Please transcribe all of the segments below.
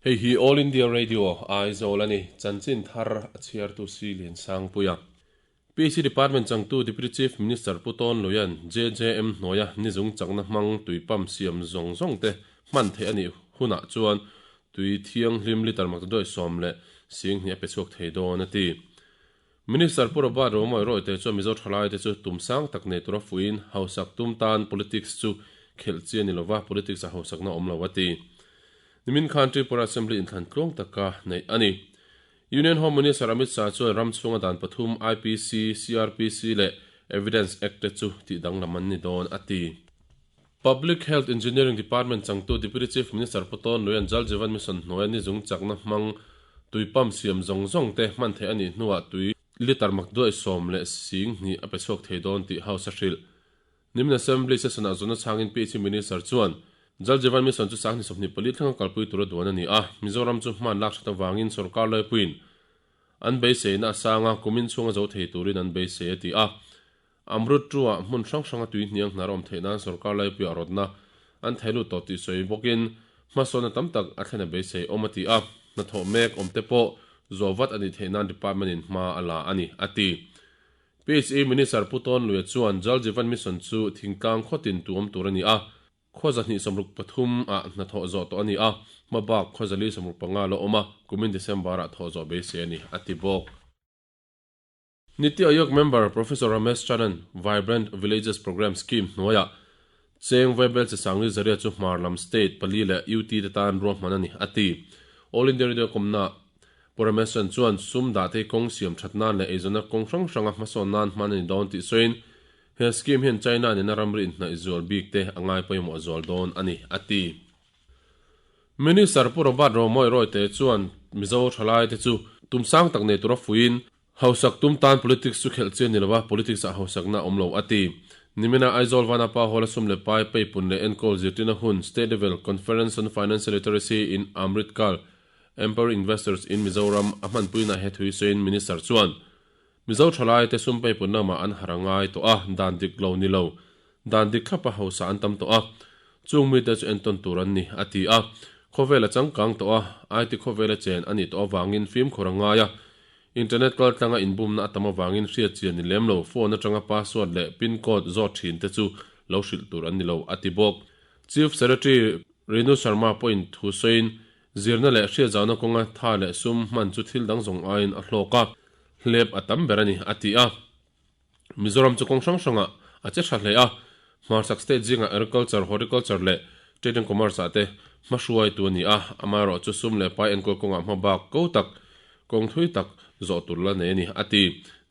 Hei hi All India Radio, Aizawl a ni. Chanchin thar a chhiartu si Liansangpuia. PC Department changtu Deputy Chief Minister Pu Tawn Luia'n JJM hnuaia nizung chakna hmang tui pump siam zawng zawng te hman theih a nih hunah chuan tui thianghlim litre maktaduai 12 a pe chhuak thei dawn a ti. Minister Pu Robert Romawia Rawite chuan Mizo thalaite chu tum sang tak nei tura fuiin hausak tum tan politics chu khelh chi a ni lova, politics a hausakna awm lo a ti. Nimin khan Tripura Assembly inthlan tluang taka neih a ni. Union Home Minister Amit Shah chuan ram chhunga dan pathum IPC, CrPC leh Evidence Act te chu tih danglam an ni dawn a ti. Public Health Engineering Department changtu Deputy Chief Minister Pu Tawn Luian Jal Jeevan Mission hnuaia ni zung chakna hmang tui pump siam zawng zawng te hman theih a nih hnuah tui litre mak duai 12 a pe chhuak thei dawn tih House a hrilh. Nimin Assembly session-ah zawhna chhangin PHE Minister chuan, Jal Jeevan Mission chu 2024 thlenga kalpui tura duan a ni a, Mizoram chu hman lak that avangin sorkar laipuiin an beiseina a sang a, kumin chhunga zo thei turin an beisei a ti a. Amrut True-ah hmun hrang hranga tui hniang hnar awm theih nan sorkar laipuiah rawtna an thei lut tawh tih sawi bawkin hmasawnna tam tak a thlen a beisei awm a ti a, hnathawh mek awmte pawh zawh vat a nih theih nan department-in hma a la a ni a ti. PHE Minister Pu Tawn Luia chuan Jal Jeevan Mission chu thingtlang khawtin tuam tur a ni a, khaw 263 ah hnathawh zawh tawh a ni a, hma bak khaw 465 la awm a, kumin December ah thawh zawh beisei a ni, a ti bawk. Niti Aayog member Professor Ramesh Charan Vibrant Villages Programme Scheme hnuaiah cheng Vaibel chi sangli zaria chu hmar lam state pali leh UT te tan ruahman a ni, a ti. All India Radio kawmna Pu Ramesh-a'n chuan sum dah te kawng siam that nan leh eizawnna kawng hrang hranga hmasawn nan hman a ni dawn tih sawiin, he scheme hian China nena ramri inhnaih zual bik te a ngai pawimawh zual dawn a ni, a ti. Minister Pu Robert Romawia Rawite chuan Mizo thalai te chu tum sang tak nei tura fuiin, hausak tum tan politics chu khelh chian ni lova politics ah hausakna a awm lo, a ti. Nimina Aizawl Vanapa Hall-a sum leh pai peipun leh enkawl zirtirna hun State Level Conference on Financial Literacy in Amrit Kal Empowering Investors in Mizoram a hmanpuina he thui sawiin Minister chuan, Mizo thalai te sum peipun lamah an har a ngai tawh a, dan dik lo ni lo, dan dik thlapa hausa an tam tawh a, chung mite chu entawn tur an ni, a ti a. Khawvel a changkang tawh a, IT khawvela chen a nih tawh avangin fimkhur a ngai a, Internet kaltlanga inbumna a tam avangin hriat chian ni lem lo, phone atanga password leh pin code zawt thin te chu lo hrilh tur an ni lo, a ti bawk. Chief Secretary Renu Sharma pawhin thu sawiin, Zirna leh hriatzauna kawnga tha leh sum hman chu thil dang zawng aiin a hlawk a, hlep a tam ber a ni, a ti a. Mizoram chu kawng hrang hrangah a che tha hle a, hmarchhak state zingah agriculture, horticulture leh trade and commerce ah te hmahruaitu a ni a, amaherawhchu sum leh pai enkawl kawngah hmabak ko tak, kawng thui tak zawh tur la nei a ni, a ti.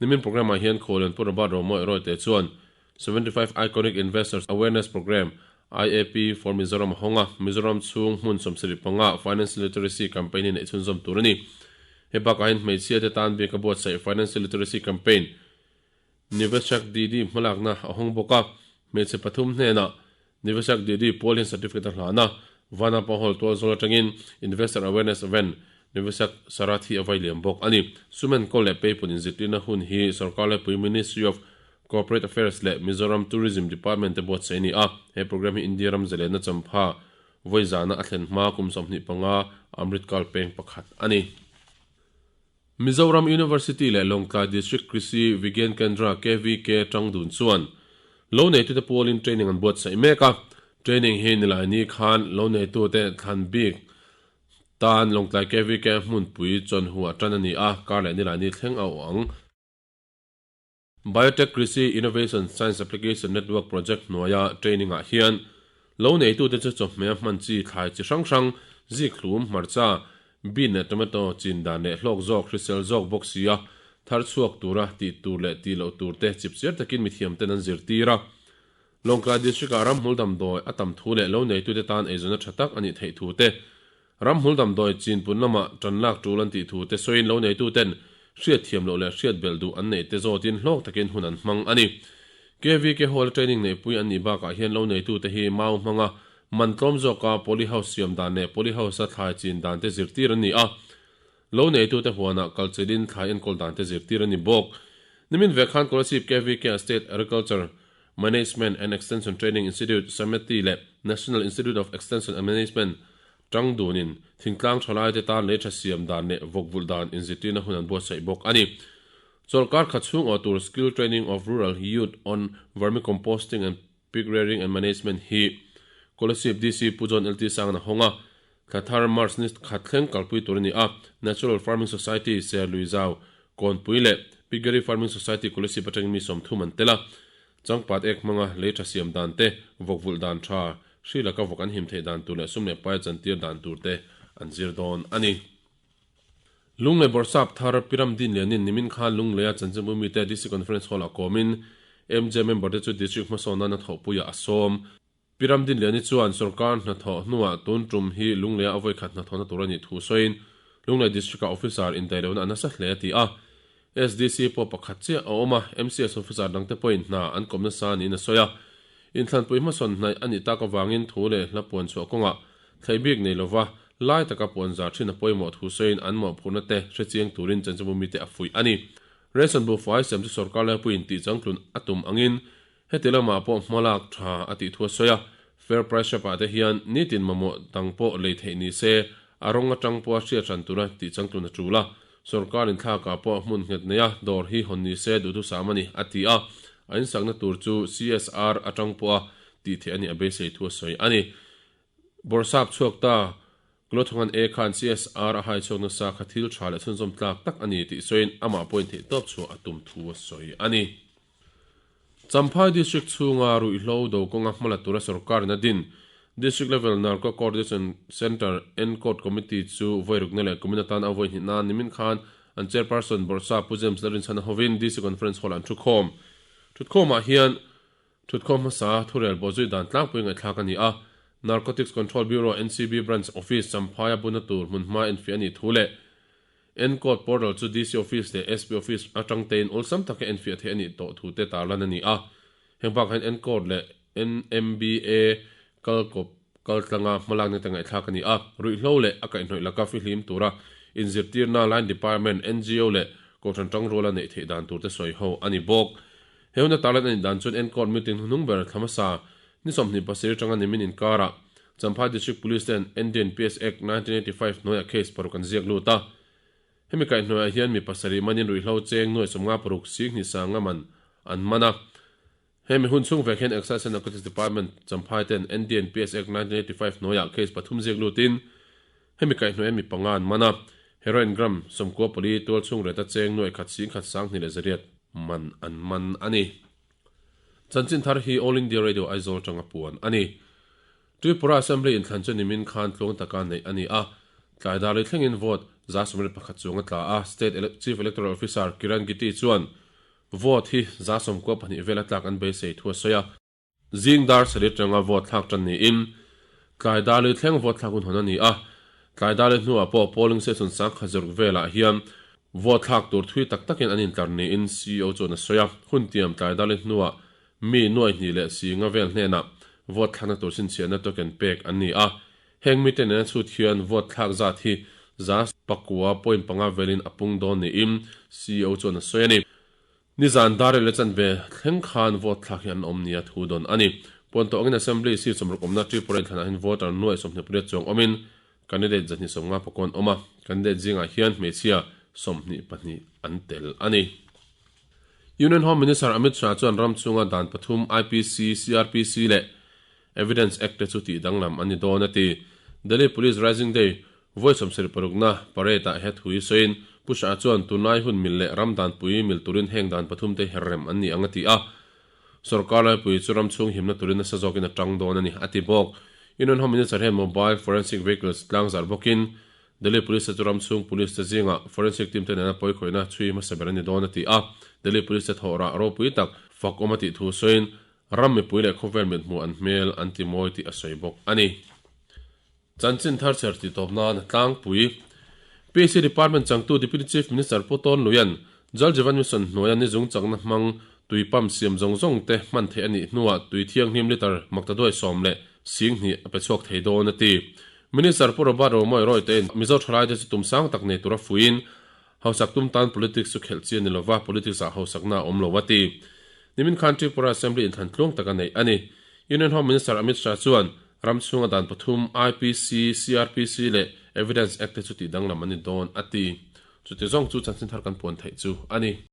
Nimin programme ah hian Khuallian Pu Robert Romawia Rawite chuan 75 Iconic Investors Awareness Programme, IAP, for Mizoram a hawng a, Mizoram chhung hmun 75 Financial Literacy Campaign hi neih chhunzawm tur a ni. He bakah hian hmeichhia te tan bik a buatsaih Financial Literacy Campaign, Niveshak Didi hmalakna a hawng bawk a, hmeichhe pathum hnenah Niveshak Didi pual hian certificate a hlan a, Vanapa Hall tualzawl atangin Investor Awareness Event, Niveshak Sarathi a vai liam bawk a ni. Sumen kawl leh Peipun inzirtirna hun hi Sorkar Laipui Ministry of Corporate Affairs leh Mizoram Tourism Department te buatsaih a ni a, he programme hi India ram zalenna champha vawi zana a thlen hma kum 25 Amrit Kal peng pakhat a ni. Mizoram University leh Lawngtlai District Krishi Vigyan Kendra, KVK, tangdun chuan lo neitute pualin training an buatsaih mek a, training hi Nilaini khan lo neitute thlan bik tan Lawngtlai KVK hmunpui chawnhu a tan a ni a, kar leh Nilaini thleng a awh ang. Biotech Krishi Innovation Science Application Network Project hnuaia training ah hian lo neitute chu chawhmeh a hman chi thlai chi hrang hrang, zikhlum, hmarcha, bean leh tomato chin dan leh hlawk zawk, hrisel zawk bawk sia thar chhuak tura tih tur leh tih loh tur te chipchiar takin mithiam ten an zirtir a. Lawngtlai District ah ramhmul damdawi a tam thu leh lo neitute tan eizawnna tha tak a nih theih thu te, Ramhmul damdawi chinpun lamah tan lak tul an tih thu te sawiin lo neituten hriatthiam loh leh hriat belh duh an neih te zawtin hlawk takin hun an hmang a ni. KVK Hall-a training neihpui an nih bakah hian lo neitute hi mau hmanga man tlawm zawka poly house siam dan leh poly house-a thlai chin dan te zirtir an ni a. Lo neitute huanah kalchilin thlai enkawl dan te zirtir a ni bawk. Nimin ve khan Kolasib KVK-a State Agriculture Management and Extension Training Institute, SAMETI, leh National Institute of Extension and Management, Tang dunin thingtlang thalaite tan lei tha siam dan leh vawk vulh dan inzirtirna hun an buatsaih bawk a ni. Chawlhkar khat chhung awh tur Skill Training of Rural Youth on Vermicomposting and Pig Rearing and Management hi Kolasib DC Pu John LT Sangan a hawng a, thla thar March ni khat thleng kalpui tur a ni a, Natural Farming Society, Serluizau, Kawnpui leh Piggery Farming Society Kolasib atangin mi 30 an tel a. Changpat ek hmanga lei tha siam dan te, vawk vulh dan tha, hri laka vawk an him theih dan tur leh sum leh pai chantir dan tur te an zir dawn a ni. Lunglei Bawrhsap thar Piram Dinlianin nimin khan Lungleia chanchinbu mite DC Conference Hall-ah kawmin MJ member te chu District hmasawn nana thawhpuiah a sawm. Piram Dinliani chuan sorkar hnathawh hnuah tun tum hi Lungleia a vawikhat hnathawhna tur a nih thu sawiin Lunglei District-ah officer indaihlohna a nasa hle a ti a. SDC pawh pakhat chiah a awm a, MCS officer dangte pawhin hna an kawm nasa niin a sawi a. Inthlanpui hmasawn hnaih a nih tak avangin thu leh hla puan chhuah kawngah thlei bik nei lova lai taka puan zar thin a pawimawh thu sawiin an mawhphurhna te hrechiang turin chanchinbu mite a fuih a ni. Ration buhfai siam chu sorkar laipuiin tihchangtlun a tum angin Heti lamah pawh hmalak tha a tih thu a sawi a, Fair Price Shop ah te hian nitin mamawh dang pawh lei theih ni se, a rawng atang pawha hriat hran tura tih changtlun a tul a, sorkar inthlakah pawh hmun nghet neia dawr hi hawn ni se duhthusam a ni, a ti a, a insakna tur chu CSR atang pawha tih theih a nih a beisei thu a sawi a ni. Bawrhsap chhuak ta Kulothungan E khan CSR a hai chhuak nasa kha thil tha leh chhunzawm tlak tak a ni tih sawiin amah pawhin theihtawp chhuah a tum thu a sawi a ni. Champhai District chhunga ruihhlo do kawnga hmala tura sorkarin a din District Level Narco Coordination Centre Encode Committee chu vawi rukna leh kumin atan a vawi hnih nan nimin khan an Chairperson Bawrhsap Pu James Lalrinchhana hovin DC Conference Hall-ah an thukhawm. Thutkhawmah hian Thutkhawm hmasa thurel bawhzui dan tlangpui ngaihthlak a ni a, Narcotics Control Bureau, NCB, Branch Office, Champhaia buna tur hmunhma enfiah a nih thu leh Encode Portal chu DC Office leh SP Office atang tein awlsam taka enfiah theih a nih tawh thu te tarlan a ni a. Heng bakah hian Encode leh NMBA kalkawp kaltlanga hmalakna te ngaihthlak a ni a, ruihhlo leh a kaihhnawih laka fihlim tura inzirtirna Line Department, ngo leh Kohhran tangruala neih theih dan tur te sawi ho a ni bawk. He huna tarlan a nih dan chuan Encourt meeting hnuhnung ber thla hmasa ni 27 atanga nimin inkarah Champhai District Police ten Indian PS Act 1985 hnuaiah case paruk an ziak lut a. Hemi kaihhnuaiah hian mi pasarih manin ruihhlo cheng nuai 56 sing hnih sanga man an man a. Hemi hun chhung vek hian Excise and Narcotics Department Champhai ten Indian PS Act 1985 hnuaiah case pathum ziak lutin Hemi kaihhnawih a mi panga an man a, heroin gram 94 tual chhung reta cheng nuai khat sing khat 2800 man an man a ni. Chanchin thar hi All India Radio Aizawl atanga puan a ni. Tripura Assembly inthlan chu nimin khan tluang taka neih a ni a, tlai dar lei thlengin vote 71 chuang a tla a, State Chief Electoral Officer Kiran Giti chuan vote hi 92 vel a tlak an beisei thu a sawi a. Zing dar sarih atanga vote thlak tan niin tlai dar lei thleng vote thlak hun hawn a ni a, tlai dar lei hnuah pawh polling station sangkhat zaruk velah hian vote thlak tur thui tak takin an intlar niin CEO chuan a sawi a, hun tiam tlai dar lei hnuah mi nuai hnih leh si nga vel hnenah vote thlakna tur chhinchhiahna token pek an ni a, heng mite nena chhut hian vote thlak zat hi 9.5 velin a pung dawn niin CEO chuan a sawi a ni. Nizan dar rel a chanve thleng khan vote thlak hi an awm nia thu dawn a ni. Puan tawh angin Assembly seat sawmruk awmna Tripura inthlanah hian voter nuai 28 chuang awmin candidate 250 pakawn awm a, candidate zingah hian hmeichhia 22 an tel a ni. Union Home Minister Amit Shah chuan ram chhunga dan pathum IPC, CrPC leh Evidence Act te chu tih danglam an ni dawn a ti. Delhi Police Rising Day vawi 76na parade ah he thu hi sawiin Pu Shah chuan tunlai hun mil leh ram danpui mil turin heng dan pathum te herrem an ni ang a ti a. Sorkar laipui chu ram chhung himna turin nasa zawkin a tang dawn a ni a ti bawk. Union Home Minister hian Mobile Forensic Vehicles tlangzar bawkin Delhi Police te chu ram chhung Police te zingah Forensic team te nena pawikhawihna chhui hmasa ber a ni dawn a ti a. Delhi Police te thawhrah ropui tak fak awm a tih thu sawiin Ram mipui leh khawvel mithmuh an hmel an ti mawi tih a sawi bawk a ni. Chanchin thar chher tih tawp nan a tlangpui. PAC Department changtu Deputy Chief Minister Pu Tawn Luian Jal Jeevan Mission hnuaia ni zung chakna hmang tui pump siam zawng zawng te hman theih a nih hnuah tui thianghlim litre maktaduai sawm leh sing hnih a pe chhuak thei dawn a ti. Minister Pu Robert Romawia Royte in Mizo thalaite chu tum sang tak nei tura fuiin Hausak tum tan politics chu khelh chi a ni lova, politics ah hausakna a awm lo a ti. Nimin khan Tripura Assembly inthlan tluang tak a neih a ni. Union Home Minister Amit Shah chuan, Ram chhunga dan pathum, IPC, CrPC leh Evidence Act te chu tihdanglam an ni dawn, a ti. Chuti zawng chu chanchin thar kan puan theih chu a ni.